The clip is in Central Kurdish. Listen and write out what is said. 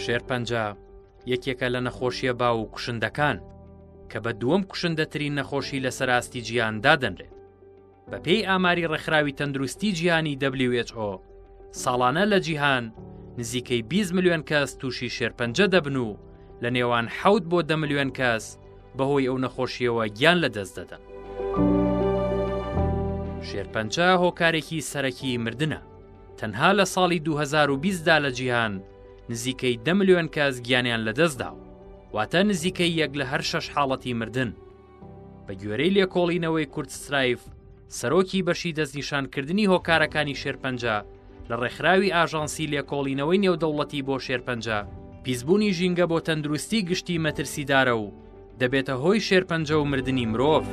شێرپەنجە یەکێکە لە نەخۆشیە باو و کوشندەکان کە بە دووەم کوشندەترین نەخۆشی لەسەر ئاستی جیهان دادەنرێت. بەپێی ئاماری ڕێکخراوی تەندروستی جیهانی WHO ساڵانە لە جیهان نزیکەی 20 ملیۆن کەس تووشی شێرپەنجە دەبن و لە نێوان حەوت بۆ دە ملیۆن کەس بەهۆی ئەو نەخۆشیەوە گیان لەدەست دەدەن. شێرپەنجە هۆکارێکی سەرەکی مردنە تەنها لە ساڵی 2020 دا لە جیهان نزیکەی دە ملیۆن کەس گیانیان لەدەستداوە واتە نزیکەی یەک لە هەر شەش حاڵەتی مردن بە گوێرەی لێکۆڵینەوەی کورت سترایف، سەرۆکی بەشی دەستنیشانکردنی هۆکارەکانی شێرپەنجە لە ڕێکخراوی ئاژانسی لێکۆڵینەوەی نێودەوڵەتی بۆ شێرپەنجە، پیسبوونی ژینگە بۆ تەندروستی گشتی مەترسیدارە و دەبێتە هۆی شێرپەنجە و مردنی مرۆڤ.